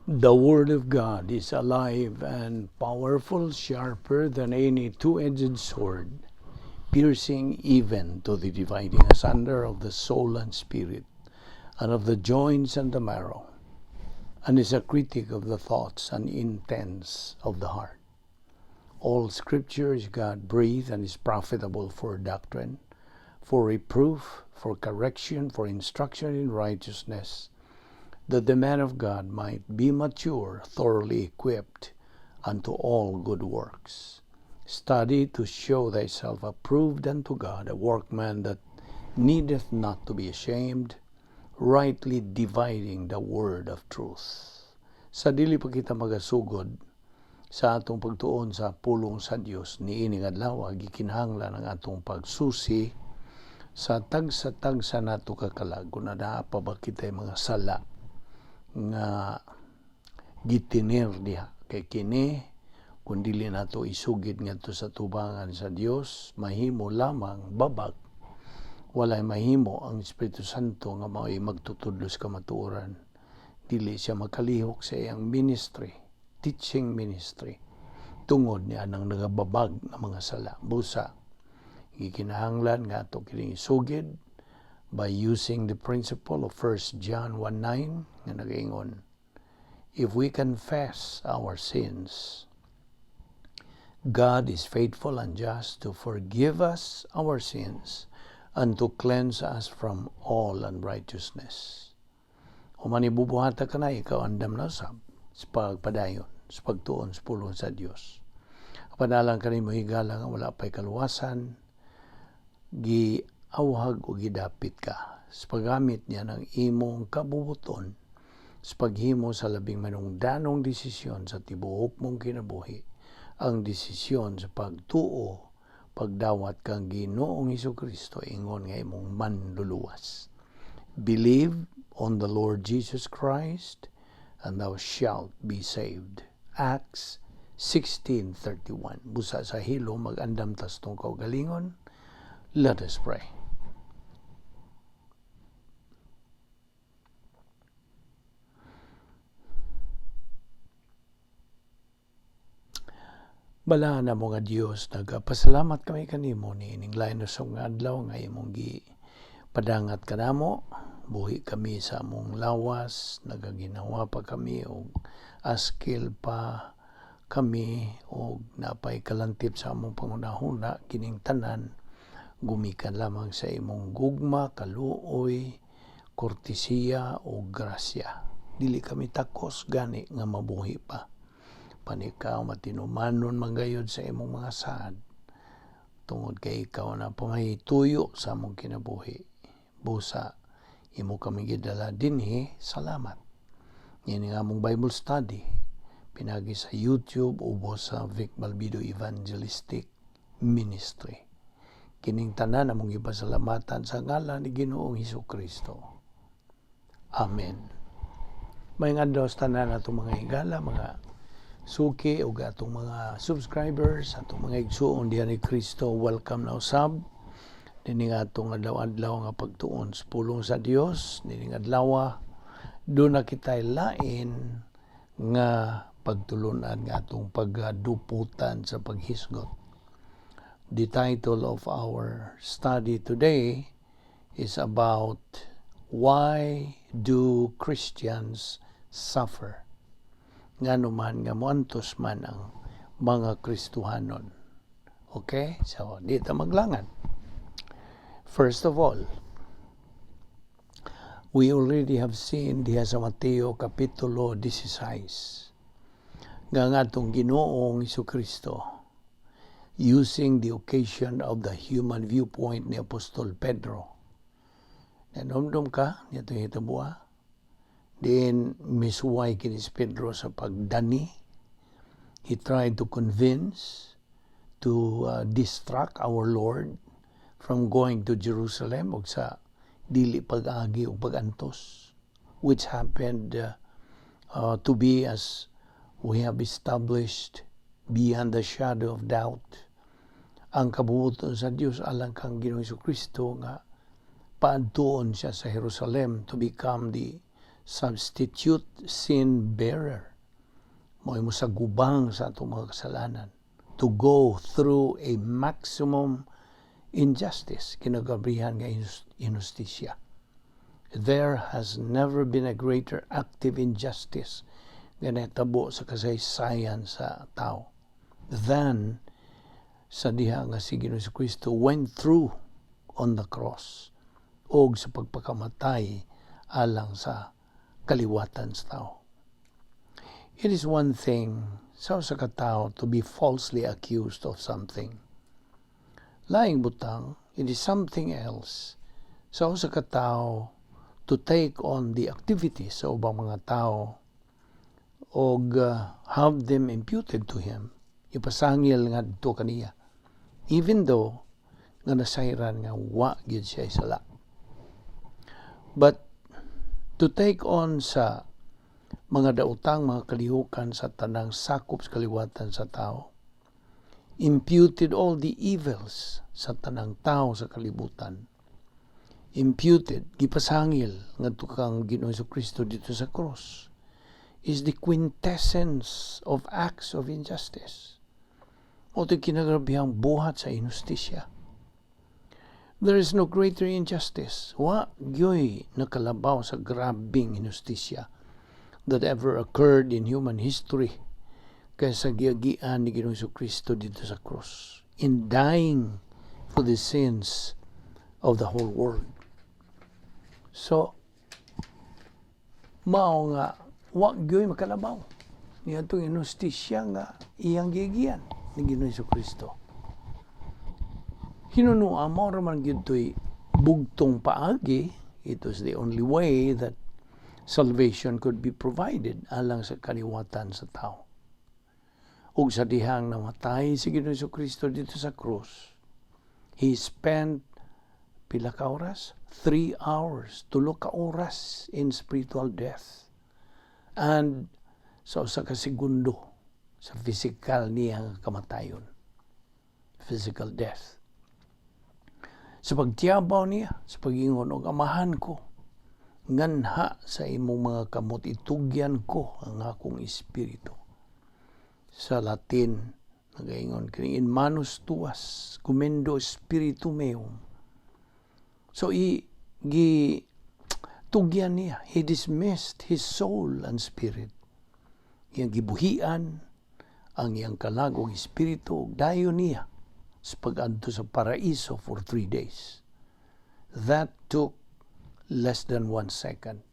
The Word of God is alive and powerful, sharper than any two-edged sword, piercing even to the dividing asunder of the soul and spirit, and of the joints and the marrow, and is a critic of the thoughts and intents of the heart. All Scripture is God breathed and is profitable for doctrine, for reproof, for correction, for instruction in righteousness, that the man of God might be mature, thoroughly equipped unto all good works. Study to show thyself approved unto God, a workman that needeth not to be ashamed, rightly dividing the word of truth. Sa dili pa kita magasugod sa atong pagtuon sa pulong sa Dios niining adlaw, gikinahanglan ang atong pagsusi sa tagsa-tagsa nato ka kalag kung naa pa ba kitay mga sala nga gitinir diha, kay kini kung dili nato isugid ngadto sa tubangan sa Dios, mahimo lamang babag, walay mahimo ang Espiritu Santo nga mao'y magtutudlo sa kamatuoran. Dili siya makalihok sa iyang ministry, teaching ministry, tungod niya nang nagababag nga mga sala. Busa gikinahanglan nga ato kining isugid by using the principle of 1 John 1:9 nga nagaingon, "If we confess our sins, God is faithful and just to forgive us our sins and to cleanse us from all unrighteousness." Human ibubuhata ka na, ikaw andam na usab sa pagpadayon, sa pagtuon sa pulong sa Dios. Panalang kanimo, higala, nga wala pa'y kaluwasan, giawhag o gidapit ka sa paggamit niya ng imong kabubuton sa paghimo sa labing manungdanong desisyon sa tibuok mong kinabuhi, ang desisyon sa pagtuo, pagdawat kang Ginoong Kristo ingon nga imong manluluwas. Believe on the Lord Jesus Christ and thou shalt be saved. Acts 16:31. Busa sa hilo mag-andam tas tong kaugalingon. Let us pray. Balaan na mo nga Dios, nagapasalamat kami kanimo niining lain nga adlaw nga imong gi padangat kanamo. Buhi kami sa among lawas, nagaginawa pa kami og askil pa kami og napay kalantip sa among pangunahuna. Kining tanan gumikan lamang sa imong gugma, kaluoy, kortesiya o grasya. Dili kami takos gani nga mabuhi pa. Panikaw matinumanon manggayod sa imong mga saad tungod kay ikaw na pamahituyo sa among kinabuhi. Busa imo kami gidala dinhi, salamat. Ini nga among Bible study pinagi sa YouTube ubos sa Vic Balbido Evangelistic Ministry. Kining tanan among gipasalamatan sa ngalan ni Ginoong Hesus Kristo. Amen. May adlaw sa tanan atong mga higala, mga suki ug atong mga subscribers, atong mga igsuon diha ni Kristo, welcome na usab nining atong adlaw-adlaw nga pagtuon sa pulong sa Dios. Nining adlaw do na kitay lain nga pagtulunan nga atong pagduputan sa paghisgot. The title of our study today is about why do Christians suffer? Ngano man nga moantos man ang mga Kristohanon? Okay? So, di ta maglangan. First of all, we already have seen diha sa Mateo Kapitulo 16 nga ang atong Ginoong Kristo, using the occasion of the human viewpoint ni Apostol Pedro. Nanomdom ka niya itong hitabua? Then, misuway kini si Pedro sa pagdani. He tried to convince, to distract our Lord from going to Jerusalem og sa dili pag-agi o pag-antos, which happened to be, as we have established beyond the shadow of doubt, ang kabubuton sa Dios alang kang Ginoong Kristo nga paadtuon siya sa Jerusalem to become the Substitute sin bearer. Mao mosagubang sa atong mga kasalanan. To go through a maximum injustice, kinagrabihan nga injustisya. There has never been a greater active injustice nga nahitabo sa kasaysayan sa tao than sa diha nga si Ginoong Kristo went through on the cross og sa pagpakamatay alang sa kaliwatan sa tao. It is one thing sa usa ka tawo to be falsely accused of something. Laing butang, it is something else sa usa ka tawo to take on the activities sa ubang mga tao og have them imputed to him, ipasangil ngadto kaniya, even though nga nasayran nga wa gyud siya sala. But to take on sa mga daotang mga kalihukan sa tanang sakop sa kaliwatan sa tao, imputed all the evils sa tanang tao sa kalibutan, imputed, gipasangil ngadto kang Ginoong Kristo didto sa cross, is the quintessence of acts of injustice. Mao to'y kinagrabihang buhat sa injustisya. There is no greater injustice. Wa gyoy nakalabaw sa grabing injustisya that ever occurred in human history kaysa giagian ni Ginoong Kristo didto sa cross in dying for the sins of the whole world. So, mao nga wa gyoy makalabaw niadtong injustisya nga iyang giagian ni Ginoong Kristo. Hinunua mao ra man gyud to'y bugtong paagi. It was the only way that salvation could be provided alang sa kaliwatan sa tao. Ug sa dihang namatay si Ginoong Kristo didto sa krus, he spent pila ka oras? 3 hours, 3 ka oras in spiritual death. And sa 1 ka segundo sa physical niya nga kamatayon. Physical death. Sa pagtiyabaw niya, sa pag-ingon og "Amahan ko, nganha sa imong mga kamot itugyan ko ang akong espiritu." Sa Latin, nagaingon kini, "In manus tuas commendo spiritum meum." So i gi tugyan niya, he dismissed his soul and spirit. Iyang gibuhian ang iyang kalag ug espiritu ug dayon niya sa pag-adto sa paraiso for 3 days. That took less than 1 second.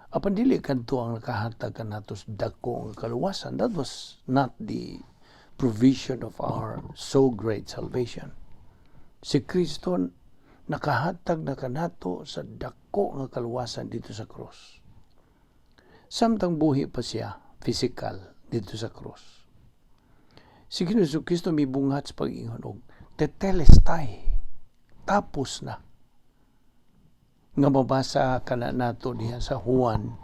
Apan dili kadto ang nakahatag kanato sa dako nga kaluwasan. That was not the provision of our so great salvation. Si Kristo nakahatag na kanato sa dako nga kaluwasan didto sa krus. Samtang buhi pa siya, physical, didto sa krus, si Ginoong Kristo mibunghat sa pag-ingon og "Tetelestai", tapos na. Nga mabasa kana nato diha sa Juan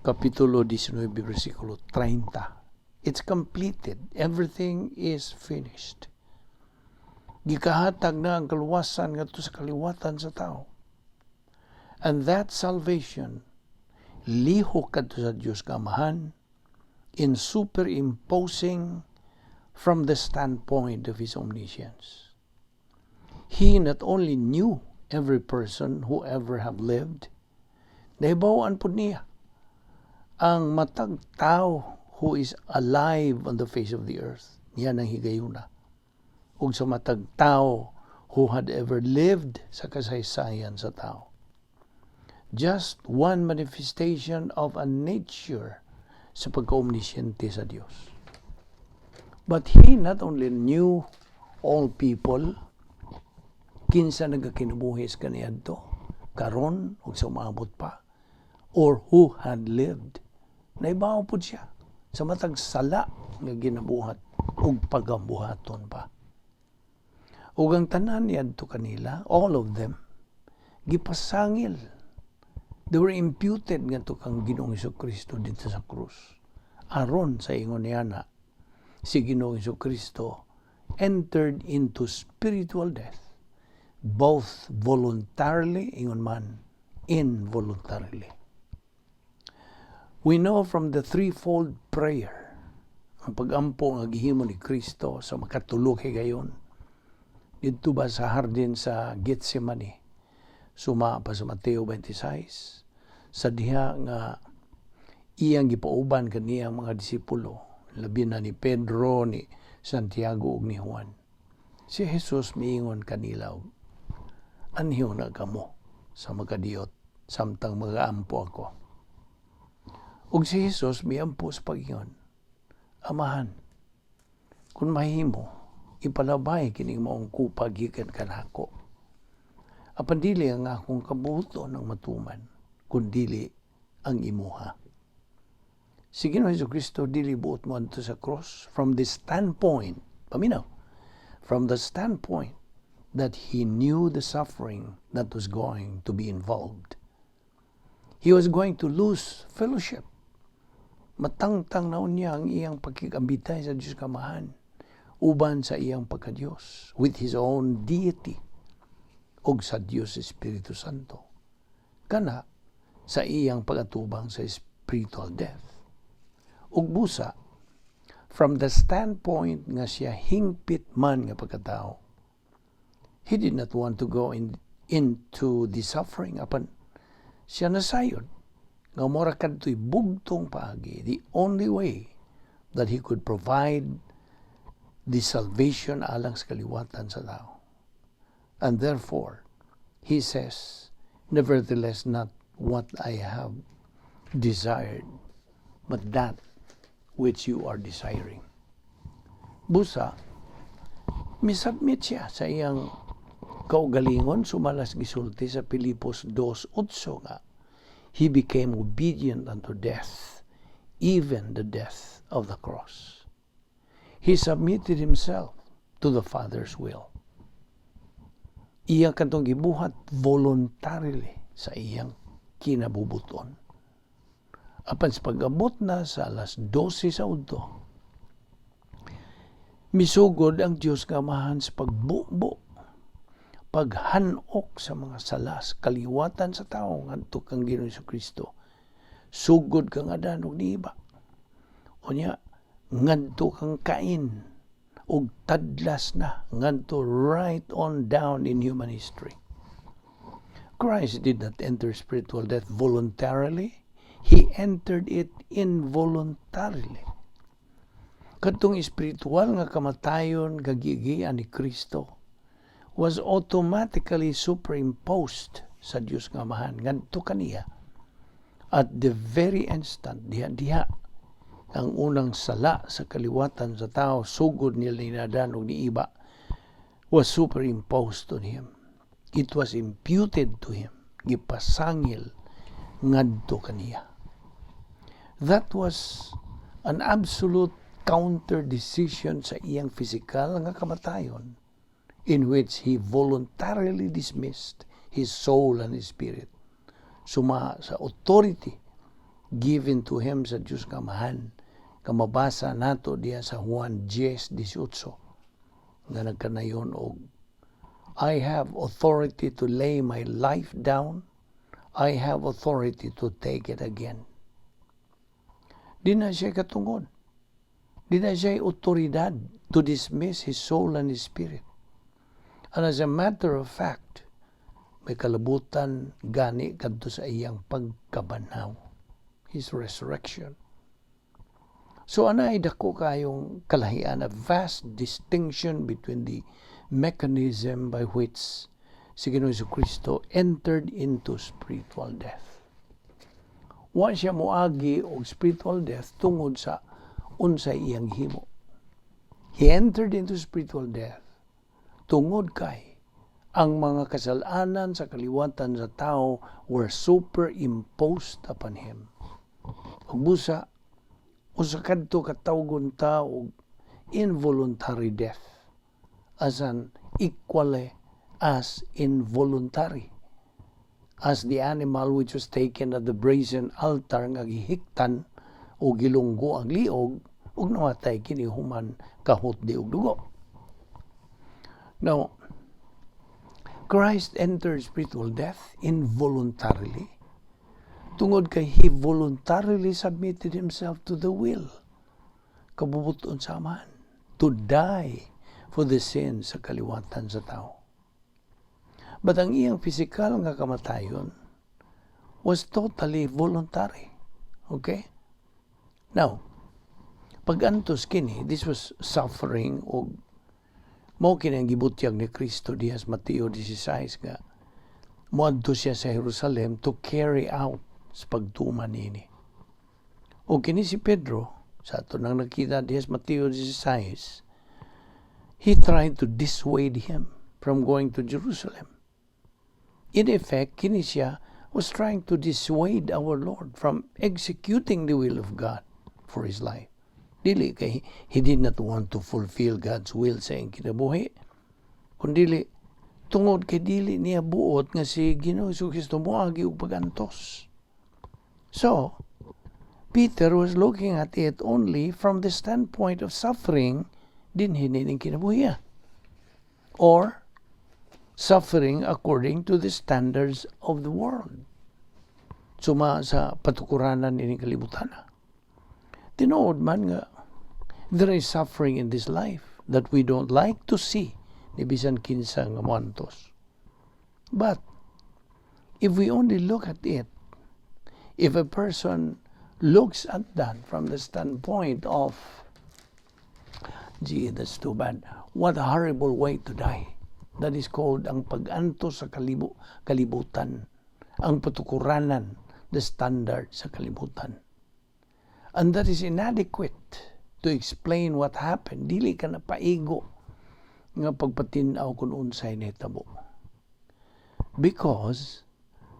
Kapitulo 19 versikulo 30. It's completed. Everything is finished. Gikahatag na ang kaluwasan ngadto sa kaliwatan sa tao. And that salvation lihok kadto sa Dios Amahan in superimposing from the standpoint of His omniscience. He not only knew every person who ever have lived, nahibaw-an pud niya ang matag tao who is alive on the face of the earth niya nang higayuna, ug sa matag tao who had ever lived sa kasaysayan sa tao. Just one manifestation of a nature sa pagka-omnisciente sa Dios. But He not only knew all people, kinsa nagakinabuhi sa kaniadto, karon ug sa umaabot pa, or who had lived. Naibaw pud siya sa matag sala nga ginabuhat ug pagambuhaton pa. Ug ang tanan niadto kanila, all of them, gipasangil. They were imputed ngadto kang Ginoong Kristo didto sa krus. Aron sa ingon niya na, si Ginoong Kristo entered into spiritual death, both voluntarily, ingon man, involuntarily. We know from the threefold prayer, ang pagampo nga gihimo ni Kristo sa makatulo ka higayon, didto ba sa hardin sa Gethsemane, suma pa sa Mateo 26, sa diha nga iyang gipauban kaniyang mga disipulo, labi na ni Pedro, ni Santiago ug ni Juan. Si Jesus miingon kanila, "Anhiyo na kamo sa makadiyot samtang magaampo ako." Ug si Jesus miampo sa pag-ingon, "Amahan, kung mahimo, ipalabay kining maong kupa gikan kanako. Apan dili ang akong kabuoton ang matuman, kundili ang imuha." Si Ginoong Kristo dili buot moadto sa cross from the standpoint, paminaw, from the standpoint that he knew the suffering that was going to be involved. He was going to lose fellowship. Matangtang na niya ang iyang pagkikambitay sa Diyos Kamahan uban sa iyang pagkadiyos with his own deity og sa Diyos Espiritu Santo. Kana sa iyang pagatubang sa spiritual death. Ug busa, from the standpoint nga siya hingpit man nga pagkatao, he did not want to go into the suffering, apan siya nasayod nga mora kadto'y bugtong paagi, the only way that he could provide the salvation alang sa kaliwatan sa tao. And therefore, he says, "Nevertheless, not what I have desired, but that which you are desiring." Busa, misubmit siya sa iyang kaugalingon sumala sa gisulti sa Pilipos 2.8 nga he became obedient unto death, even the death of the cross. He submitted himself to the Father's will. Iya katong gibuhat voluntarily sa iyang kinabubuton. Apan sa pag-abot na sa alas 12 sa udto, misugod ang Diyos nga Amahan sa pagbubo, paghanok sa mga salas, kaliwatan sa tao ngadto kang Ginoong Kristo. Sugod kang Adan ug ni Eva. Unya ngadto kang Cain ug tadlas na ngadto right on down in human history. Christ did not enter spiritual death voluntarily. He entered it involuntarily. Kadtong espiritual nga kamatayon gagigian ni Kristo was automatically superimposed sa Dios nga Amahan ngadto kaniya at the very instant diha diha ang unang sala sa kaliwatan sa tao sugod nila ni Adan ug ni Eva was superimposed on him. It was imputed to him. Gipasangil ngadto kaniya. That was an absolute counter decision sa iyang physical nga kamatayon in which he voluntarily dismissed his soul and his spirit suma sa authority given to him sa Diyos nga Amahan, kamabasa nato diya sa Juan 10:18 nga nagkanayon og "I have authority to lay my life down. I have authority to take it again." Di na siya katungod. Di na siya otoridad to dismiss his soul and his spirit. And as a matter of fact, may kalabutan gani kadto sa iyang pagkabanhaw, his resurrection. So anay dako kayong kalahian, a vast distinction between the mechanism by which si Ginoong Kristo entered into spiritual death. Wa siya moagi og spiritual death tungod sa unsay iyang himo. He entered into spiritual death tungod kay ang mga kasalanan sa kaliwatan sa tao were superimposed upon him. Ug busa, usa kadto katawgon ta og involuntary death as an equally as involuntary as the animal which was taken at the brazen altar nga gihiktan o gilunggo ang liog ug namatay kini human kahutdi og dugo. Now, Christ entered spiritual death involuntarily Tungod kay he voluntarily submitted himself to the will, kabubuton sa Amahan, to die for the sins sa kaliwatan sa tao. But ang iyang physical nga kamatayon was totally voluntary. Okay? Now, pag-antos kini, this was suffering o mao kini ang gibutyag ni Kristo diha sa Mateo 16 nga moadto siya sa Jerusalem to carry out sa pagtuman niini. O kini si Pedro, sa ato nang nakita diha sa Mateo 16, he tried to dissuade him from going to Jerusalem. In effect, kini siya was trying to dissuade our Lord from executing the will of God for his life. Dili kay he did not want to fulfill God's will sa iyang kinabuhi. Kundili tungod kay dili niya buot nga si Ginoo Kristo moagi og pagantos. So, Peter was looking at it only from the standpoint of suffering dinhi nining kinabuhi, or suffering according to the standards of the world. Suma sa patukuranan ining kalibutan. Tinuod man nga there is suffering in this life that we don't like to see ni bisan kinsa nga moantos. But if we only look at it, if a person looks at that from the standpoint of, "Gee, that's too bad. What a horrible way to die." That is called ang pag-antos sa kalibutan, ang patukuranan, the standard sa kalibutan. And that is inadequate to explain what happened. Dili ka na paigo nga pagpatin-aw kung unsay nahitabo. Because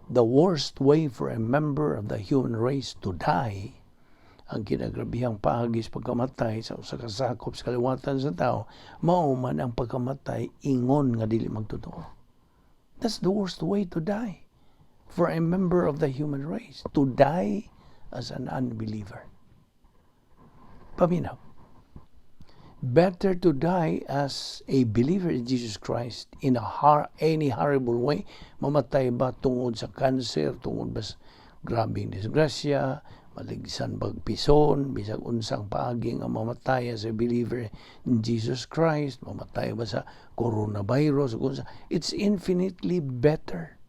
the worst way for a member of the human race to die, ang kinagrabihang paagi sa pagkamatay sa usa ka sakop sa kaliwatan sa tao, mao man ang pagkamatay ingon nga dili magtotoo. That's the worst way to die for a member of the human race, to die as an unbeliever. Paminaw. Better to die as a believer in Jesus Christ in any horrible way. Mamatay ba tungod sa cancer, tungod ba sa grabing disgrasya, maligsan bag pison, bisag unsang paagi nga mamatay as a believer in Jesus Christ, mamatay ba sa coronavirus, kung sa, it's infinitely better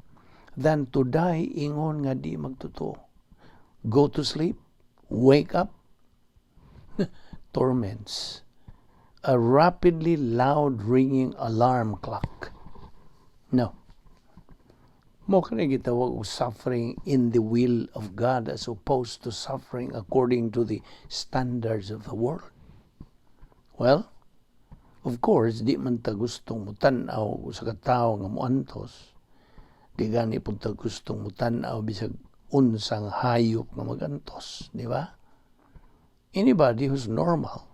than to die ingon nga di magtotoo. Go to sleep, wake up, torments, a rapidly loud ringing alarm clock. No. Mao kani gitawag og suffering in the will of God as opposed to suffering according to the standards of the world. Well, of course, di man ta gustong mutan-aw sa katawo nga muantos. Di gani pud ta gustong mutan-aw bisag unsang hayop nga magantos, di ba? Anybody who's normal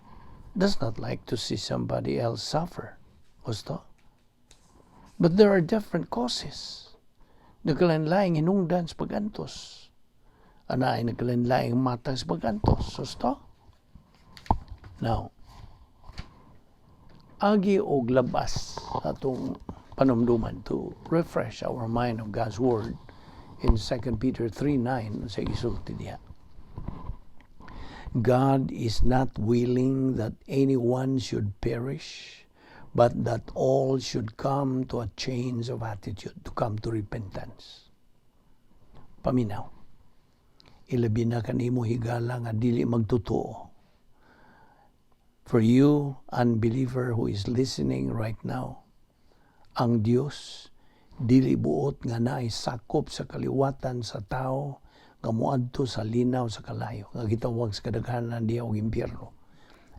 does not like to see somebody else suffer. Gusto? But there are different causes. Nagkalain-laing hinungdan sa pagantos. Ana ay nagkalain-laing matang sa pagantos. Gusto? Now, agi og labas atong panumduman to refresh our mind of God's Word in 2 Peter 3:9 sa isulti diha. God is not willing that anyone should perish, but that all should come to a change of attitude, to come to repentance. Paminaw. Ilabi na kanimo, higala nga dili magtotoo. For you, unbeliever who is listening right now, ang Dios dili buot nga naay sakop sa kaliwatan sa tao nga moadto sa linaw sa kalayo nga gitawag sa kadaghanan diha og impyerno.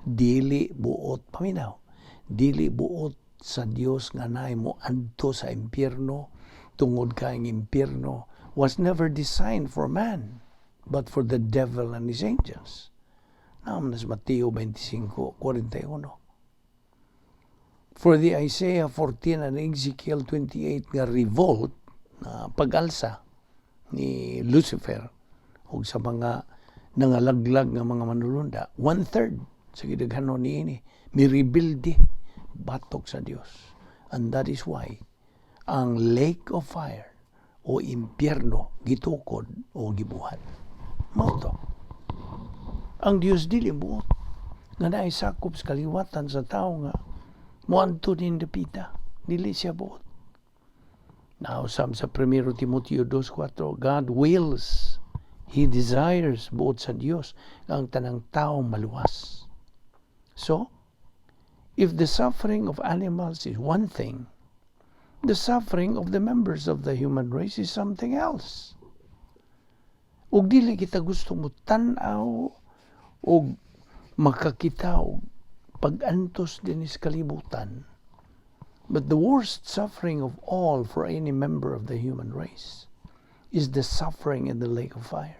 Dili buot, paminaw. Dili buot sa Dios nga naay moadto sa impyerno tungod kay ang impyerno was never designed for man but for the devil and his angels. Naa man sa Mateo 25:41. For the Isaiah 14 and Ezekiel 28 nga revolt na pag-alsa ni Lucifer ug sa mga nangalaglag nga mga manulunda, one-third sa gidaghanon niini mirebelde batok sa Dios. And that is why ang lake of fire o impyerno gitukod o gibuhat. Mao to. Ang Dios dili buot nga naay sakop sa kaliwatan sa tao nga moadto ning dapita. Dili siya buot. Naa usab sa 1 Timoteo 2:4, God wills, He desires, buot sa Dios nga ang tanang tao maluwas. So, if the suffering of animals is one thing, the suffering of the members of the human race is something else. Ug dili kita gusto mo tan-aw og makakita og pag-antos dinhi sa kalibutan. But the worst suffering of all for any member of the human race is the suffering in the lake of fire.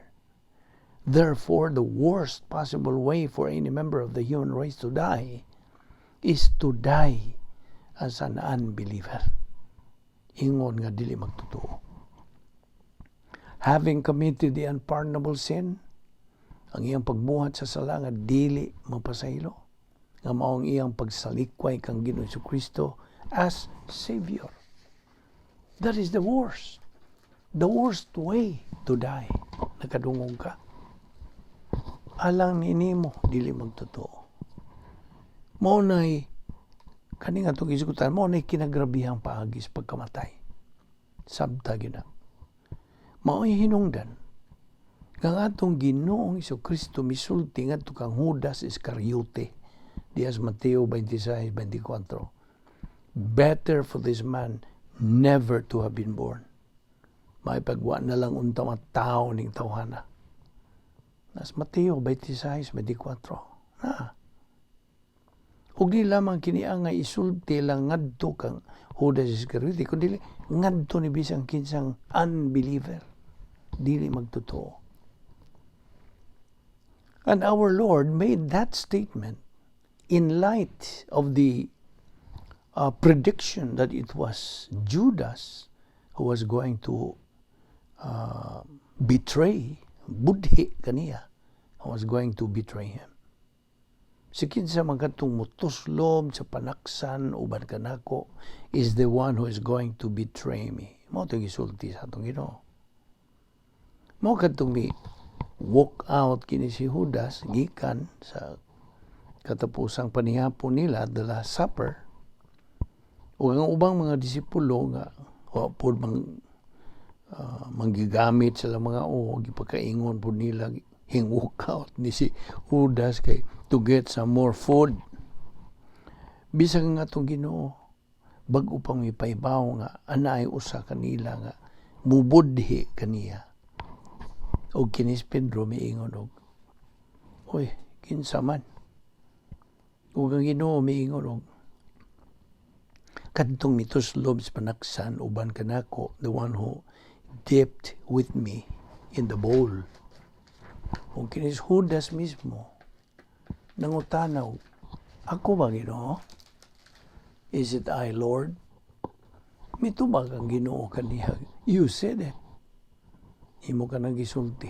Therefore, the worst possible way for any member of the human race to die is to die as an unbeliever. Ingon nga dili magtotoo. Having committed the unpardonable sin, ang iyang pagbuhat sa sala nga dili mapasaylo, nga mao ang iyang pagsalikway kang Ginoong Kristo as Savior. That is the worst. The worst way to die. Nakadungog ka. Alang ninimo dili magtotoo. Mao nay kani nga atong gisgutan, mao nay kinagrabihang paagi sa pagkamatay. Sabta gyud na. Mao'y hinungdan nga ang atong Ginoong Kristo misulti ngadto kang Judas Iscariote diha sa Mateo 26:24. "Better for this man never to have been born." Maayo pag wa na lang unta matawo ning tawhana. Nas Mateo 26:24. Na. Ug di lamang kini ang nga isulti lang ngadto kang Judas Iscariote, kundi ngadto ni bisan kinsang unbeliever, dili magtotoo. And our Lord made that statement in light of the prediction that it was Judas who was going to betray, budhi kaniya, who was going to betray him. Si kinsa man kadtong mutuslob sa panaksan uban kanako is the one who is going to betray me. Mao to gisulti sa atong Ginoo. Mao kadtong mi walk out kini si Judas gikan sa katapusang panihapon nila, the Last Supper. Ug ang ubang mga disipulo nga wa pod mang manggigamit sila mga o gipakaingon pod nila hing walk out ni si Judas kay to get some more food. Bisan nga atong Ginoo bag-o pang mipahibaw nga anay usa kanila nga mubudhi kaniya. Og kini si Pedro miingon og, "Oy, kinsa man?" Ug ang Ginoo miingon og, "Kadtong mituslob sa panaksan uban kanako, the one who dipped with me in the bowl." Ug kini si Judas mismo nangutana, "Ako ba, Ginoo? Is it I, Lord?" Mitubag ang Ginoo kaniya, "You said it. Imo ka nang gisulti."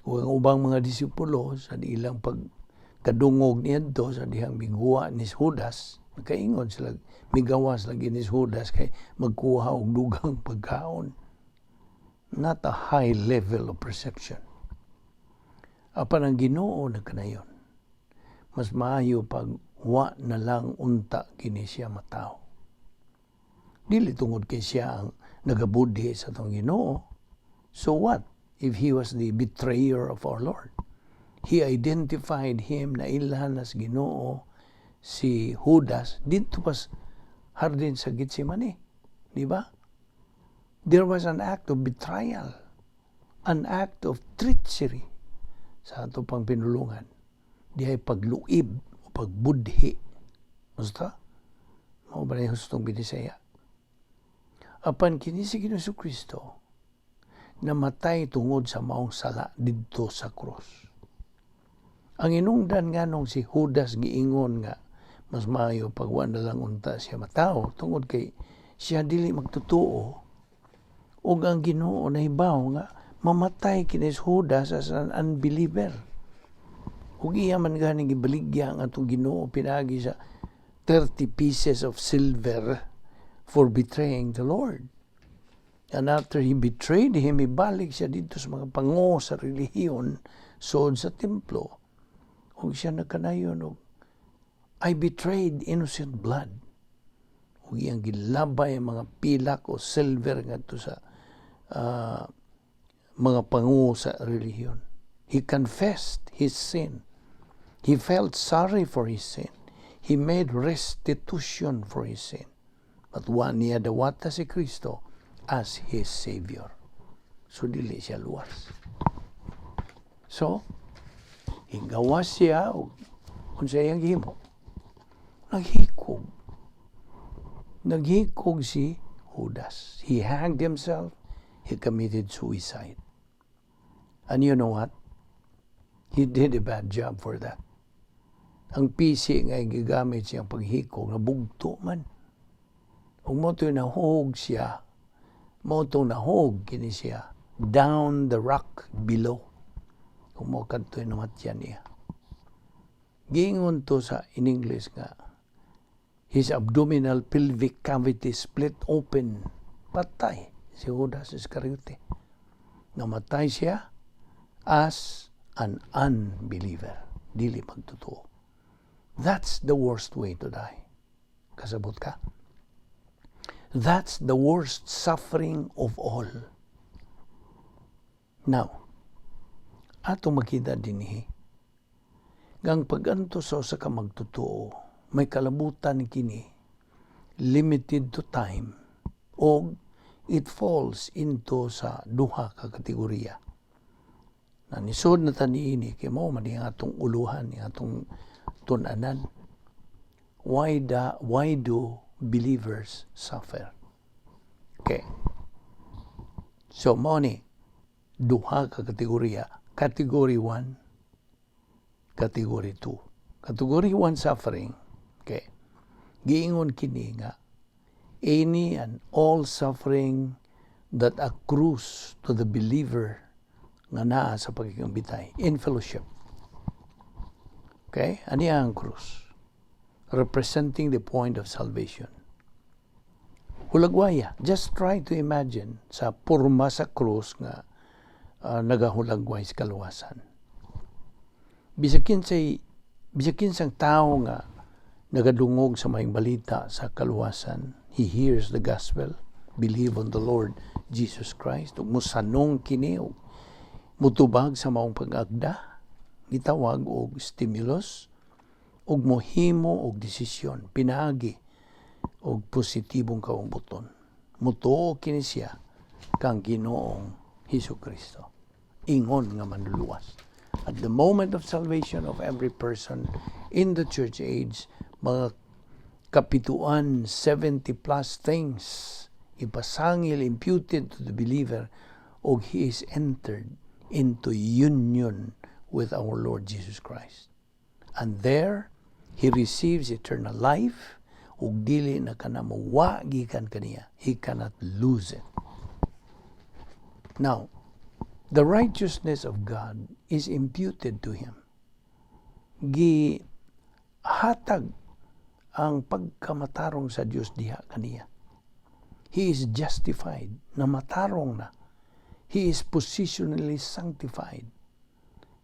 Ug ang ubang mga disipulo sa ilang pagkadungog niadto sa dihang miguwa ni Judas, nakaingon sila, migawas lagi ni Judas kay magkuha og dugang pagkaon. Not a high level of perception. Apan ang Ginoo nagkanayon. Mas maayo pag wa na lang unta kini siya matawo. Dili tungod kay siya ang nagabudhi sa atong Ginoo. So what if he was the betrayer of our Lord? He identified him na ilhan nas Ginoo si Judas didto pa sa hardin sa Gethsemane. Di ba? There was an act of betrayal, an act of treachery sa ato pang pinulungan. Dihay pagluib o pagbudhi. Basta, mao ba na yung hustong binisaya? Apan kini si Ginoong Kristo namatay tungod sa maong sala didto sa krus. Ang inungdan nganong si Judas giingon nga mas maayo pag wa na lang unta siya matawo tungod kay siya dili magtotoo, ug ang Ginoo nahibaw nga mamatay kini si Judas as an unbeliever. Ug iya man gani gibaligya ang atong Ginoo pinaagi sa 30 pieces of silver for betraying the Lord. And after he betrayed him, ibalik siya didto sa mga pango sa relihiyon, sood sa templo. Ug siya nagkanayon og, "I betrayed innocent blood." Ug iyang gilabay ang mga pilak o silver ngadto sa mga pango sa relihiyon. He confessed his sin. He felt sorry for his sin. He made restitution for his sin. But wa niya dawata si Kristo as his Savior. So dili siya luwas. So, higawas siya og unsa iyang gihimo? Naghikog. Naghikog si Judas. He hanged himself. He committed suicide. And you know what? He did a bad job for that. Ang pisi nga gigamit siyang paghikog, nabugto man. Ug mao to nahog siya, mao to nahog kini siya down the rock below. Kung mao kadto namatyan niya. Giingon to sa in English nga his abdominal pelvic cavity split open. Patay si Judas Iscariote. Namatay siya as an unbeliever. Dili magtotoo. That's the worst way to die. Kasabot ka? That's the worst suffering of all. Now, ato makita dinhi, gang pag-antos sa usa ka magtotoo, may kalabutan kini, limited to time, o it falls into sa duha ka kategorya. Na nisod na ta niini kay mao man ang atong uluhan, ang atong tun-anan. Why do believers suffer? Okay. So mao ni duha ka kategorya. Category 1, category 2. Category 1 suffering, okay. Giingon kini nga any and all suffering that accrues to the believer nga naa sa pagkikambitay in fellowship. Okay? Ani ang krus? Representing the point of salvation. Hulagwaya. Just try to imagine sa porma sa krus nga nagahulagway sa kaluwasan. Bisag kinsang tao nga nagadungog sa maayong balita sa kaluwasan, he hears the gospel, believe on the Lord Jesus Christ, ug musanong kini ug mutubag sa maong pag-agda, gitawag og stimulus, ug mohimo og desisyon pinaagi og positibong kaumbuton. Mutuo kini siya kang Ginoong Hesus Kristo. Ingon nga manluluwas. At the moment of salvation of every person in the church age, mga kapituan, 70 plus things ipasangil, imputed to the believer, og he is entered into union with our Lord Jesus Christ. And there, he receives eternal life, ug dili na kana mowa gikan kaniya. He cannot lose it. Now, the righteousness of God is imputed to him. Gi hatag ang pagkamatarong sa Dios diha kaniya. He is justified, na matarong na. He is positionally sanctified.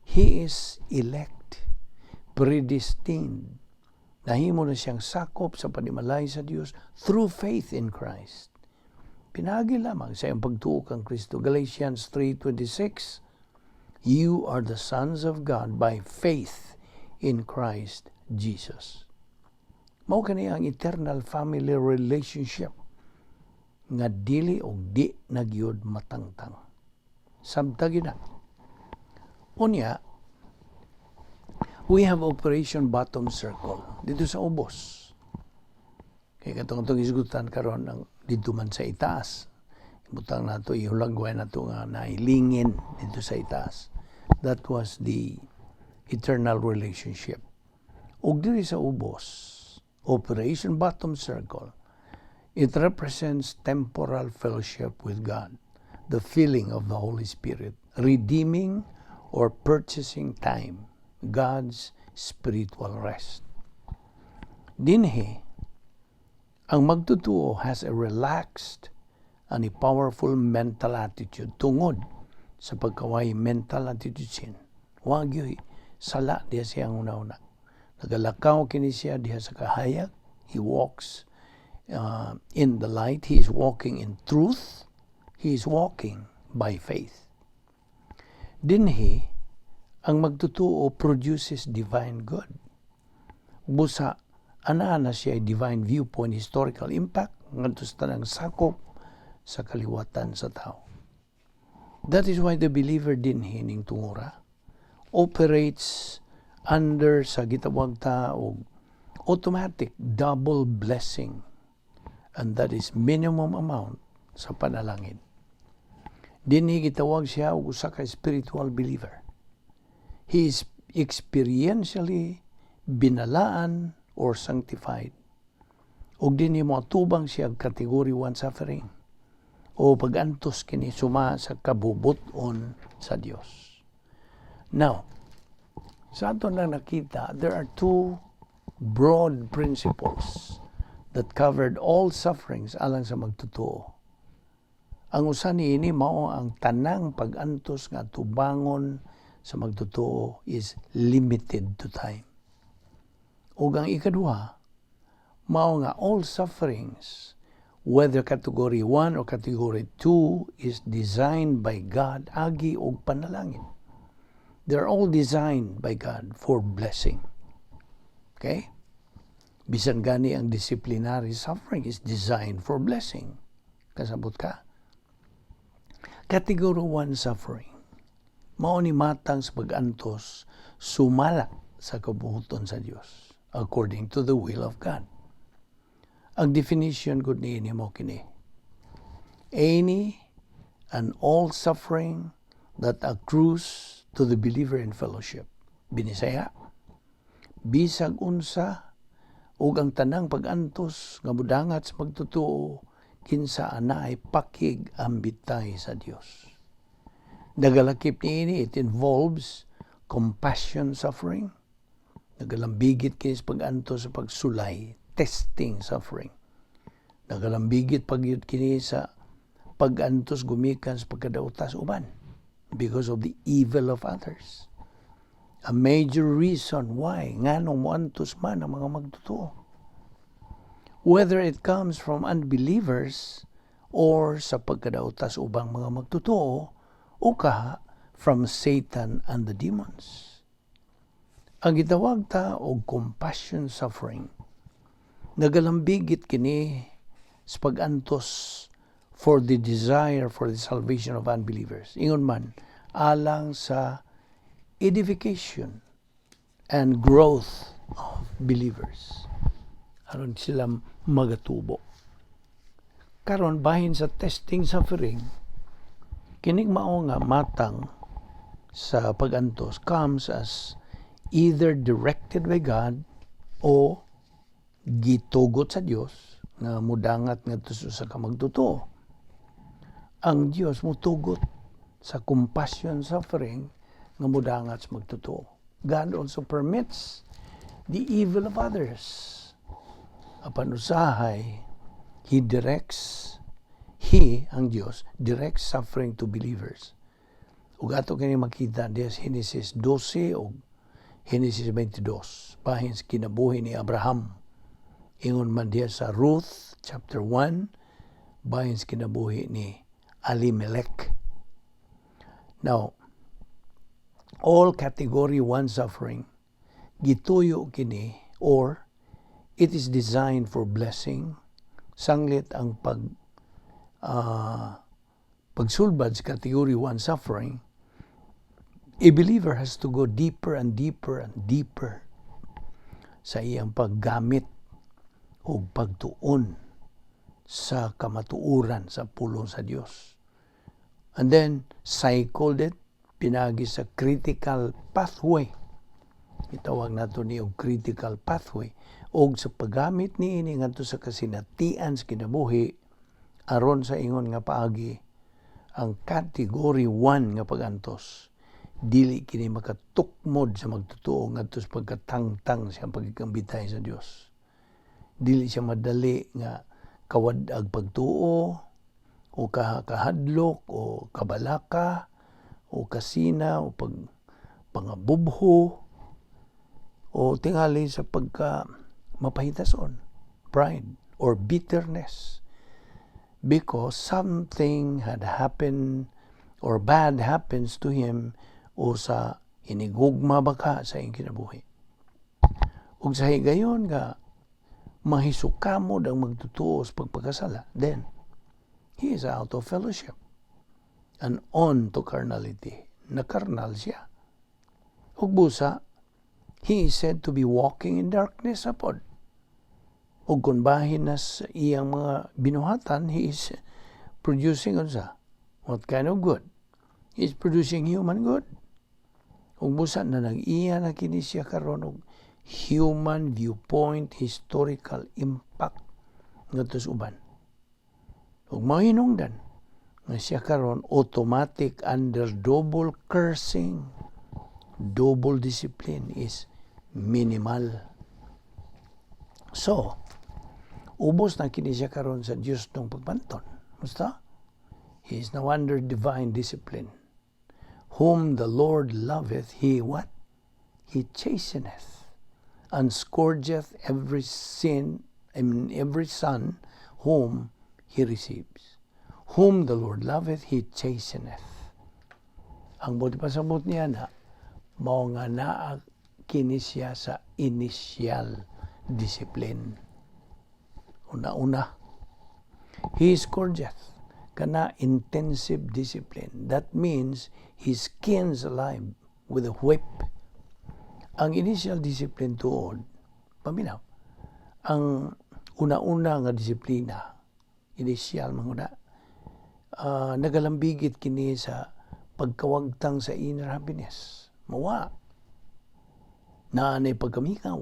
He is elect, predestined. Nahimo na siyang sakop sa panimalay sa Dios through faith in Christ. Pinaagi lamang sa iyang pagtuo kang Kristo. Galatians 3:26, "You are the sons of God by faith in Christ Jesus." Mao kani ang eternal family relationship nga dili og di na gyud matangtang. Sabta gyud na. Unya, we have Operation Bottom Circle didto sa ubos. Kay katong atong isgutan karon ang didto man sa itaas. Ibutang nato, ihulagway nato nga nailingin didto sa itaas. That was the eternal relationship. Ug diri sa ubos, Operation Bottom Circle, it represents temporal fellowship with God, the filling of the Holy Spirit, redeeming or purchasing time, God's spiritual rest. Dinhi, ang magtotoo has a relaxed, and a powerful mental attitude tungod sa pagkaway mental attitude sin. Wa gyud sala diha sa iyang huna-huna. Nagalakaw kini siya diha sa kahayag. He walks in the light. He is walking in truth. He is walking by faith. Dinhi, ang magtutuo produces divine good. Busa, anaa na siya divine viewpoint, historical impact ngadto sa tanang sakop sa kaliwatan sa tao. That is why the believer dinhi ning tungura operates under sa gitawag ta og automatic double blessing, and that is minimum amount sa panalangin. Dinhi gitawag siya og usa ka spiritual believer. He is experientially binalaan or sanctified. Og dinhi mo atubang siya category 1 suffering o pag-antos kini suma sa kabubuton sa Dios. Now, sa ato lang nakita, there are two broad principles that covered all sufferings alang sa magtotoo. Ang usa niini mao ang tanang pag-antos nga tubangon sa magtotoo is limited to time. Ug ang ikaduha, mao nga all sufferings, whether category 1 or category 2, is designed by God agi og panalangin. They're all designed by God for blessing. Okay? Bisan gani ang disciplinary suffering is designed for blessing. Kasabot ka? Category 1 suffering. Mao ni matang sa pag-antos sumala sa kabuhuton sa Dios according to the will of God. Ang definition gud niini mao kini: Any and all suffering that accrues to the believer in fellowship. Binisaya, bisag unsa ug ang tanang pag-antos nga mudangat sa magtotoo kinsa anaay pakig ambitay sa Dios. Nagalakip niini, it involves compassion suffering. Nagalambigit kini sa pag-antos sa pagsulay, testing suffering. Nagalambigit pagyud kini sa pag-antos gumikan sa pagkadautas uban because of the evil of others. A major reason why nganong moantos man ang mga magtotoo. Whether it comes from unbelievers or sa pagkadautas ubang mga magtotoo o kaha from Satan and the demons. Ang gitawag ta og compassion suffering, nagalambigit kini sa pag-antos for the desire for the salvation of unbelievers. Ingon man, alang sa edification and growth of believers. Aron sila magatubo. Karon, bahin sa testing suffering, kining mao nga matang sa pag-antos comes as either directed by God o gitugot sa Dios nga mudangat ngadto sa ka magtotoo. Ang Dios mutugot sa compassion suffering nga mudangat sa magtotoo. God also permits the evil of others. Apan usahay, He directs, He, ang Dios, directs suffering to believers. Ug ato kini makita diha sa Genesis 12 o Genesis 22, bahin sa kinabuhi ni Abraham. Ingon man diha sa Ruth chapter 1, bahin sa kinabuhi ni Elimelech. Now, all category 1 suffering, gituyo kini or it is designed for blessing, sanglit ang pagsulbad sa category 1 suffering, a believer has to go deeper and deeper and deeper sa iyang paggamit o pagtuon sa kamatuoran sa pulong sa Dios. And then, cycled it, pinagi sa critical pathway. Itawag nato ni og critical pathway. Og sa paggamit niini ngadto sa kasinatian sa kinabuhi, aron sa ingon nga paagi, ang category 1 nga pagantos dili kini makatukmod sa magtotoo ngadto sa pagkatangtang siyang pagkambitay sa Dios. Dili siya madali nga kawad-ag pagtuo. O kahadlok o kabalaka o kasina o pag pangabubho o tingali sa pagka mapahitason, pride or bitterness, because something had happened or bad happens to him o sa hinigugma ba ka sa iyang kinabuhi. Ug sa higayon nga mahisukamod ang magtutuo sa pagpakasala, then he is out of fellowship and on to carnality. Nakarnal siya. Ug busa, he is said to be walking in darkness apod. Ug kung bahin na sa iyang mga binuhatan, he is producing unsa? What kind of good? He is producing human good. Ug busa na nag-iya na kini siya karon og human viewpoint, historical impact ngadto sa uban. Ug mahinungdan nga siya karon automatic under double cursing, double discipline is minimal. So, ubos na kini siya karon sa Dios ng pagbanton. Basta, he is now under divine discipline. Whom the Lord loveth, he what? He chasteneth and scourgeth every sin, I mean, every son whom he receives. Whom the Lord loveth, he chasteneth. Ang buot pasabot niya na, mao nga naa kini siya sa initial discipline. Una-una, he scourgeth kana intensive discipline. That means he skins alive with a whip. Ang initial discipline tuod, paminaw, ang una-una nga disiplina, initial mga nagalambigit kini sa pagkawagtang sa inner happiness. Mawa. Naa nay pagkamikaw.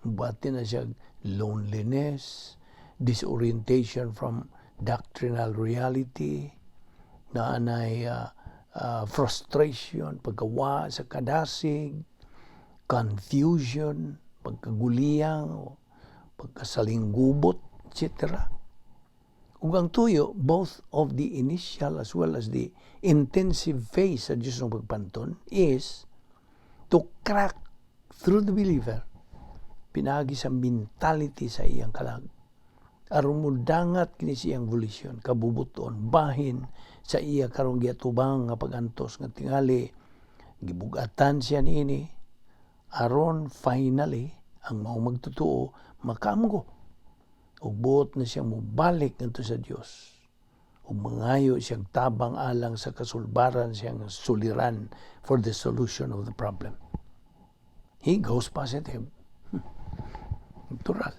Bati na siya loneliness, disorientation from doctrinal reality, naanay frustration, pagkawa sa kadasig, confusion, pagkaguliyang, pagkasalinggubot, etc. Ug ang tuyo, both of the initial as well as the intensive phase sa Diyos ng pagpanton is to crack through the believer pinaagi sa mentality sa iyang kalag aron mudangat kini siyang volition, kabubuton, bahin sa iya karong giatubang nga pagantos nga tingali gibugatan siya niini aron finally ang mao magtotoo makamgo ug buot na siyang mobalik ngadto sa Dios ug mangayo siyang tabang alang sa kasulbaran siyang suliran for the solution of the problem. He goes positive. Natural.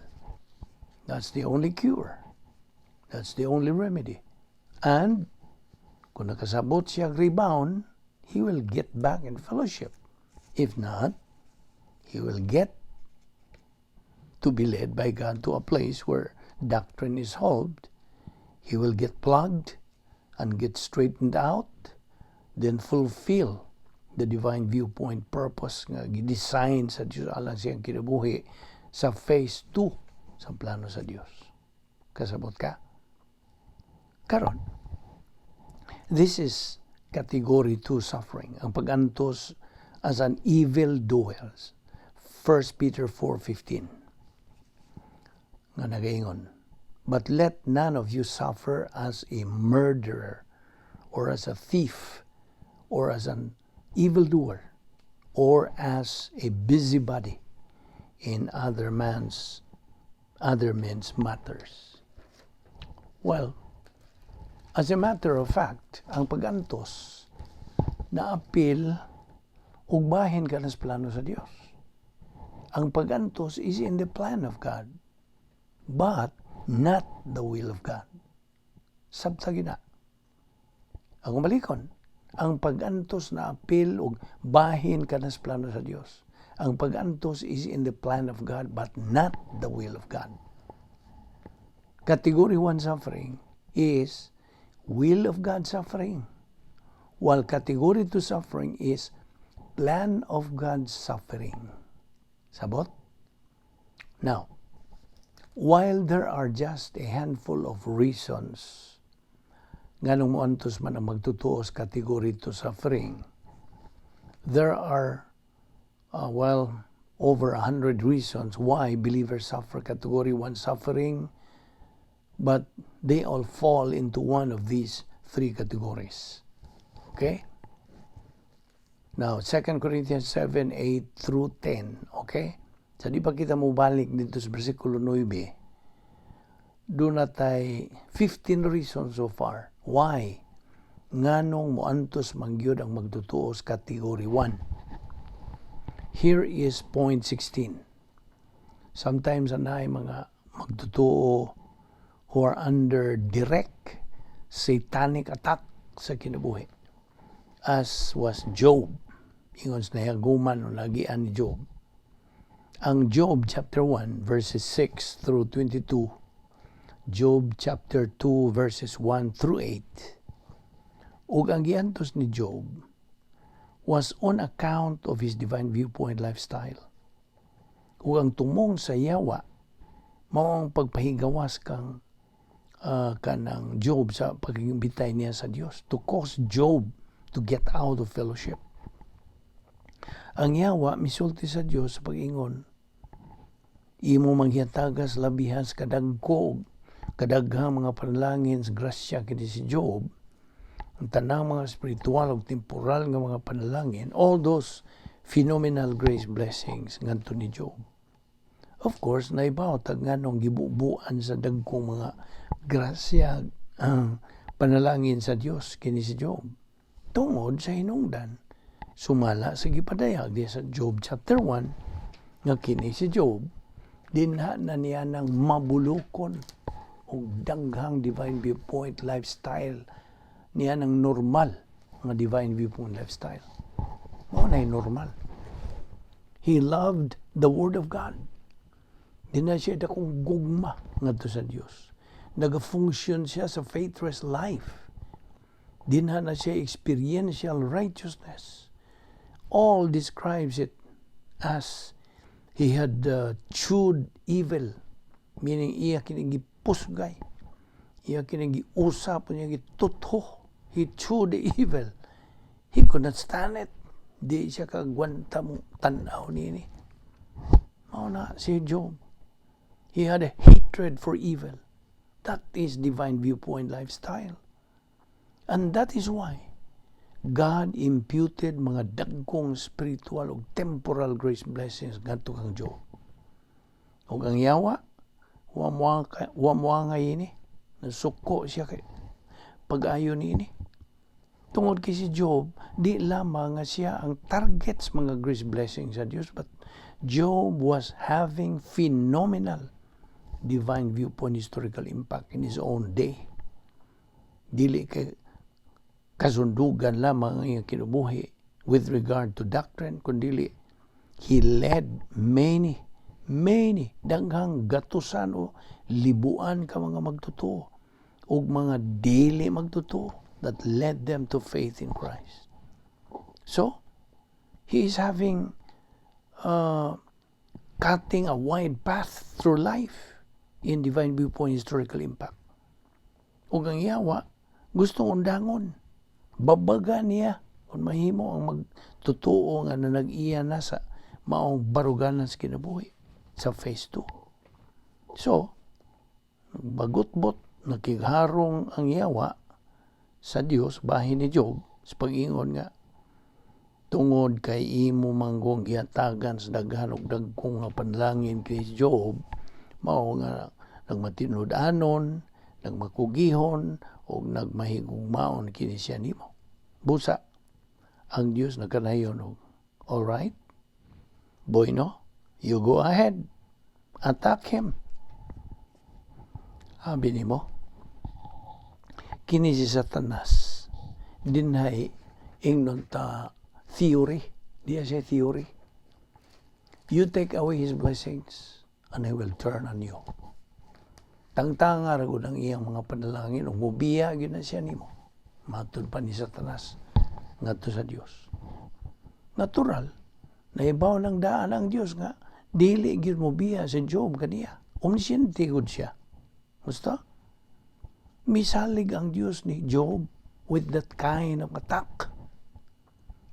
That's the only cure. That's the only remedy. And kung nakasabot siya rebound, he will get back in fellowship. If not, he will get to be led by God to a place where doctrine is solved. He will get plugged and get straightened out, then fulfill the divine viewpoint purpose nga gi-design sa Dios alang siyang kinabuhi sa phase 2 sa plano sa Dios. Kasabot ka? Karon, this is category 2 suffering, ang pagantos as an evil doers. 1 Peter 4:15 nga nagaingon, "But let none of you suffer as a murderer or as a thief or as an evildoer or as a busybody in other men's matters." Well, as a matter of fact, ang pagantos naapil ug bahin ka sa plano sa Dios. Ang pagantos is in the plan of God, but not the will of God. Sabta gina. Ako malikon, ang pagantos na apil ug bahin ka sa plano sa Dios. Ang pagantos is in the plan of God but not the will of God. Category 1 suffering is will of God suffering, while category 2 suffering is plan of God suffering. Sabot? Now, while there are just a handful of reasons Nganong moantos man ang magtotoo sa category 2 suffering? There are, well, over 100 reasons why believers suffer category 1 suffering, but they all fall into one of these three categories. Okay? Now, 2 Corinthians 7, 8 through 10. Okay? Sa di pa kita mobalik didto sa versikulo 9, duna tay 15 reasons so far why nganong moantos man gyud ang magtotoo sa category 1. Here is point 16. Sometimes anay mga magtotoo who are under direct satanic attack sa kinabuhi. As was Job. Ingon sa nahihaguman o naagian ni Job. Ang Job chapter 1 verses 6 through 22, Job chapter 2 verses 1 through 8. Ug ang giantos ni Job was on account of his divine viewpoint lifestyle. Ug ang tumong sa yawa mao ang pagpahigawas kang kanang Job sa pagiging bitay niya sa Dios, to cause Job to get out of fellowship. Ang yawa misulti sa Dios sa pag-ingon, "Imo mang gihatagan labihan sa kadagko kadaghang mga panalangin sa grasya kini si Job," ang tanang mga spiritual ug temporal nga mga panalangin, all those phenomenal grace blessings ngadto ni Job. Of course, naibaw tag nganong gibubuan sa dagkong mga grasya panalangin sa Dios kini si Job. Tungod sa hinungdan, sumala sa gipadayag diya sa Job chapter 1 nga kini si Job dinha na niya ng mabulokon og daghang divine viewpoint lifestyle niya, ng normal nga divine viewpoint lifestyle. Mao na normal. He loved the Word of God. Duna siya dakong gugma ngadto sa Dios. Nagafunction siya sa faithless life. Dinha na siya experiential righteousness. All describes it as he had chewed evil, meaning iya kini gipusgay, iya kini giusap, iya gitutho. He chewed the evil. He could not stand it. Di siya kagwanta mo tanaw nini. Mao na si Job. He had a hatred for evil. That is divine viewpoint lifestyle. And that is why God imputed mga dagkong spiritual ug temporal grace blessings ngadto kang Job. Ug ang yawa, wa moangay ini. Nasuko siya kay pag-ayo niini. Tungod kay si Job, di lamang nga siya ang target sa mga grace blessings sa Dios, but Job was having phenomenal divine viewpoint historical impact in his own day. Dili kay kasundugan lamang ang iyang kinabuhi with regard to doctrine, kundili he led many, many, daghang gatusan o libuan ka mga magtotoo ug mga dili magtotoo that led them to faith in Christ. So, he is having cutting a wide path through life in divine viewpoint historical impact. Ug ang yawa, gusto undangon. Babaga niya kung mahimo ang magtotoo nga na nag-iya na sa maong baruganan sa kinabuhi sa phase 2. So, bagutbot, nakigharong ang yawa sa Dios bahin ni Job sa pag-ingon nga tungod kay imo manggong gihatagan sa daghan og dagkong nga panalangin kay Job, mao nga nagmatinud-anon, nagmakugihon ug nagmahigugmaon kini siya nimo. Busa ang Dios nagkanayon og, "All right, boy, no, you go ahead, attack him." Abi nimo, kini si Satanas dinhay ingnon ta theory, diya siya theory. You take away his blessings and he will turn on you. Tangtanga ra gud ang iyang mga panalangin ug mubiya gyud na siya nimo. Matud pa ni Satanas ngadto sa Dios. Natural, naibaw ng daan ang Dios nga dili gyud mo biya si Job kaniya. Omnisciente gud siya. Gusto? Misalig ang Dios ni Job with that kind of attack.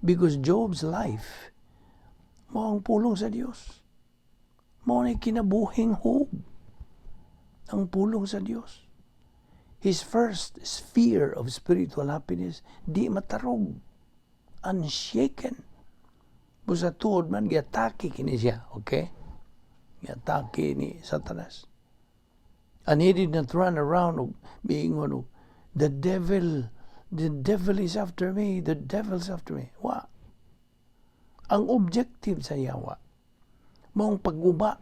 Because Job's life, mao ang pulong sa Dios. Mao ni kinabuhing hug ang pulong sa Dios. His first sphere of spiritual happiness, di matarog, unshaken. Busa tuod man, giatake kini siya, okay? Giatake ni Satanas. And he did not run around og miingon og, The devil is after me, the devil's after me." Wa. Ang objective sa yawa, maong pagguba,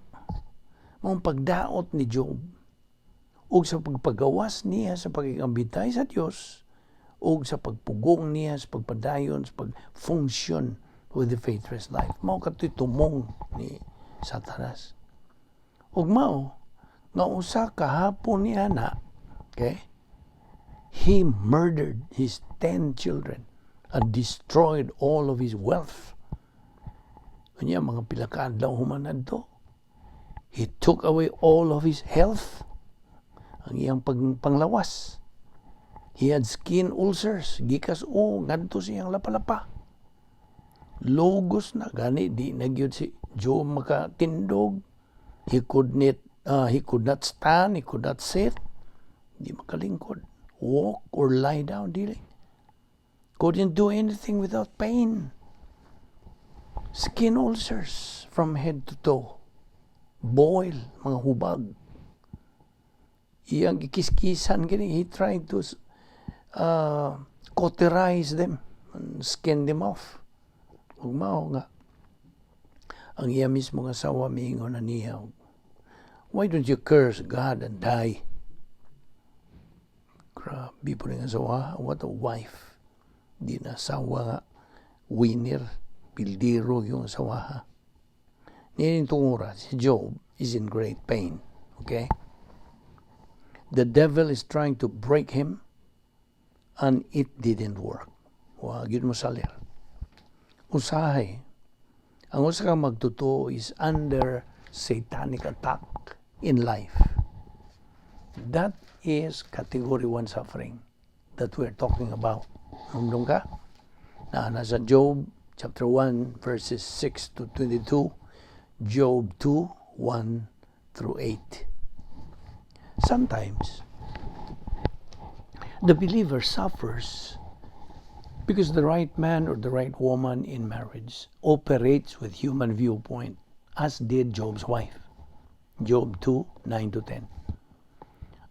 maong pagdaot ni Job, ug sa pagpagawas niya sa pagigambitay sa Dios, ug sa pagpugong niya sa pagpadayon sa pag-function with the faithless life. Mao kato'y tumong ni Satanas. Ug mao nga usa ka hapon niya na, okay? He murdered his 10 children and destroyed all of his wealth. Unya mga pila ka adlaw human adto, he took away all of his health, ang iyang panglawas. He had skin ulcers, gikas o ngadto sa iyang lapalapa. Logos na gani, di na gyud si Job makatindog. He could not stand, he could not sit. Di makalingkod. Walk or lie down, dili. Couldn't do anything without pain. Skin ulcers from head to toe. Boil, mga hubag. Iyang gikiskisan kini, he tried to cauterize them and skin them off. Ug mao nga ang iya mismo nga asawa miingon na niya, "Why don't you curse God and die?" Grabe po ning asawa. What a wife. Di na asawa nga winner, pildiro yung asawa ha. Niining tungura, si Job is in great pain. Okay? The devil is trying to break him and it didn't work. Wa gyud mosalir. Usahay, ang usa ka magtotoo is under satanic attack in life. That is category 1 suffering that we're talking about. Hinumdom ka? Na nasa Job chapter 1 verses 6 to 22, Job 2, 1 through 8. Sometimes, the believer suffers because the right man or the right woman in marriage operates with human viewpoint, as did Job's wife. Job 2, 9 to 10.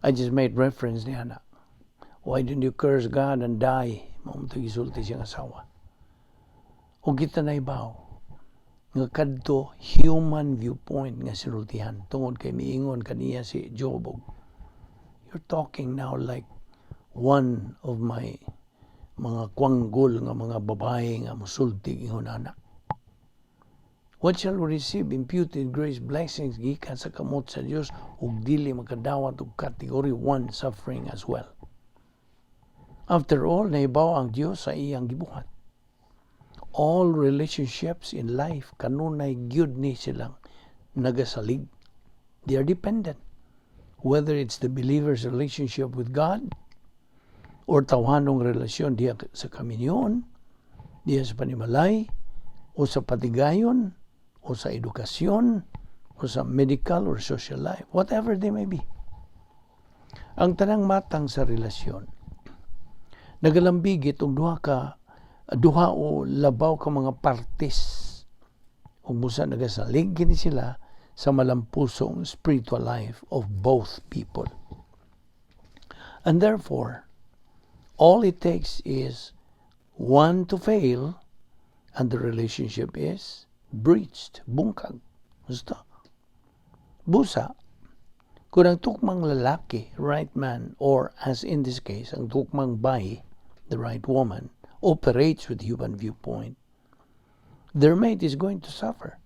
I just made reference niya na. "Why didn't you curse God and die?" Mao to gisulti siyang asawa. O kita na ibaw, nga kadto human viewpoint nga sinultihan tungod kay miingon kaniya si Job og, "You're talking now like one of my mga kwanggol nga mga babae nga musulti ingon ana. What shall we receive imputed grace blessings gikan sa kamot sa Dios ug dili makadawat og category 1 suffering as well?" After all, nahibaw ang Dios sa iyang gibuhat. All relationships in life kanunay gyud ni silang nagasalig. They are dependent. Whether it's the believer's relationship with God or tawhanong relasyon diha sa kaminyoon, diha sa panimalay, o sa patigayon, o sa edukasyon, o sa medical or social life, whatever they may be. Ang tanang matang sa relasyon, nagalambigit og duha o labaw ka mga partes ug busa nagasalig kini sila sa malampusong spiritual life of both people. And therefore, all it takes is one to fail and the relationship is breached, bungkag. Gusto? Busa, kung ang tukmang lalaki, right man, or as in this case, ang tukmang bay, the right woman, operates with human viewpoint, their mate is going to suffer.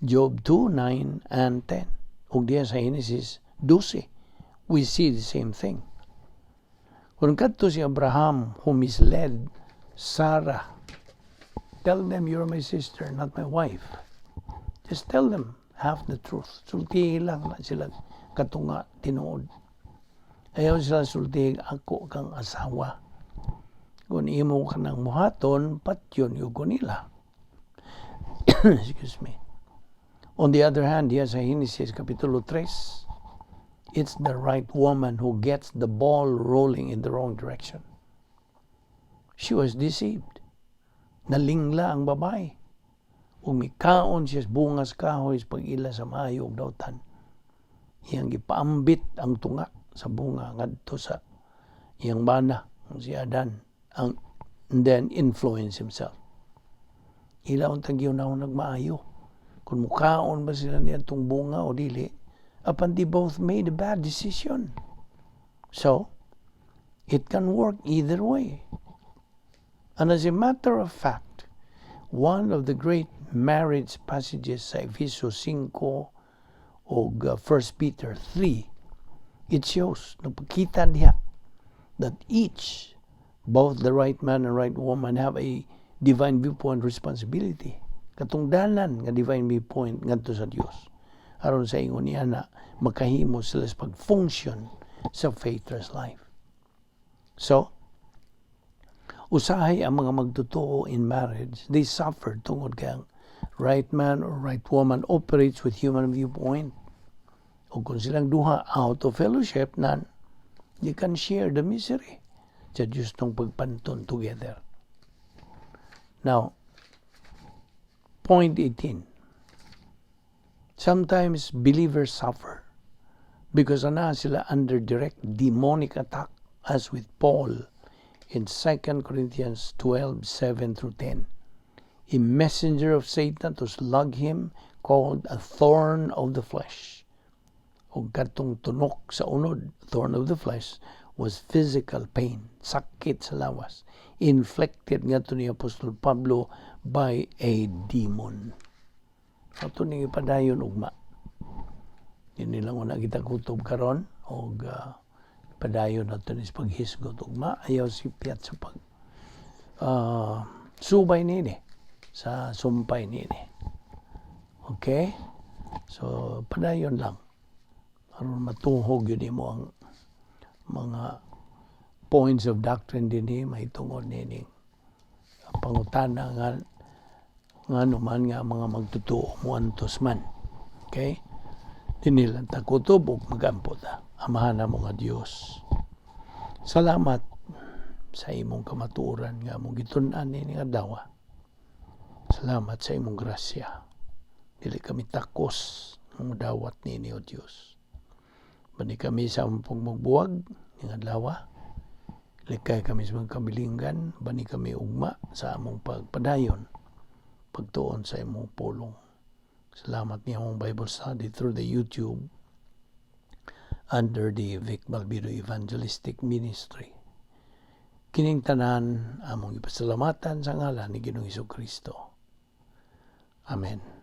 Job 2, 9, and 10. Ug diya sa Genesis 12, we see the same thing. Kung kadto si Abraham who misled Sarah, "Tell them you're my sister, not my wife. Just tell them half the truth." Sultihi lang na sila katunga tinuod. Ayaw sila sulti, "Ako kang asawa. Kung imo ka nang muhaton, patyon gyud ko nila." Excuse me. On the other hand, diya sa Genesis Kapitulo 3, it's the right woman who gets the ball rolling in the wrong direction. She was deceived. Nalingla ang babae. Ug mikaon siya sa bunga sa kahoy sa pag-ila sa maayo ug dautan. Iyang gipaambit ang tunga sa bunga ngadto sa iyang bana, si Adan, ang and then influence himself. Ila untang gihunahuna maayo. Kung mukaon ba sila niadtong bunga o dili, apan they both made a bad decision. So, it can work either way. And as a matter of fact, one of the great marriage passages sa Efeso 5 o 1 Peter 3, it shows, nagpakita diha, that each, both the right man and right woman, have a divine viewpoint responsibility. Katungdanan nga divine viewpoint ngadto sa Dios. Aron sa ingon niya na makahimo sila sa pag-function sa faithless life. So, usahay ang mga magtotoo in marriage, they suffer tungod kay ang right man or right woman operates with human viewpoint. O kung silang duha out of fellowship, nan, you can share the misery sa Diyos tong pagpanton together. Now, point 18. Sometimes believers suffer because ana sila under direct demonic attack, as with Paul in 2 Corinthians 12, 7 through 10. A messenger of Satan to slug him, called a thorn of the flesh. O katong tunok sa unod, thorn of the flesh, was physical pain, sakit sa lawas, inflicted ngadto ni Apostol Pablo by a demon. Ato ning ipadayon ugma. Dinhi lang una kita kutob karon og padayon nato ni sa paghisgot ugma. Ayaw sipyat sa pag subay nini sa sumpay nini. Okay? So padayon lang aron matuhog gyud nimo ang mga points of doctrine dinhi mahitungod nining pangutana nga ngano man nga mga magtotoo muantos man. Okay? Dinhi lang ta kutob ug magampo ta. Amahan namo nga Dios, salamat sa imong kamatuoran nga among gitun-an nining adlaw. Salamat sa imong grasya. Dili kami takos ng dawat nini, O Dios. Bani kami sa among pagmugbuwag ning adlaw. Likay kami sa mga kabilinggan, bani kami ugma sa among pagpadayon, pagtuon sa imong pulong. Salamat ni among Bible study through the YouTube under the Vic Balbido Evangelistic Ministry. Kining tanan among ipasalamatan sa ngalan ni Ginoong Kristo. Amen.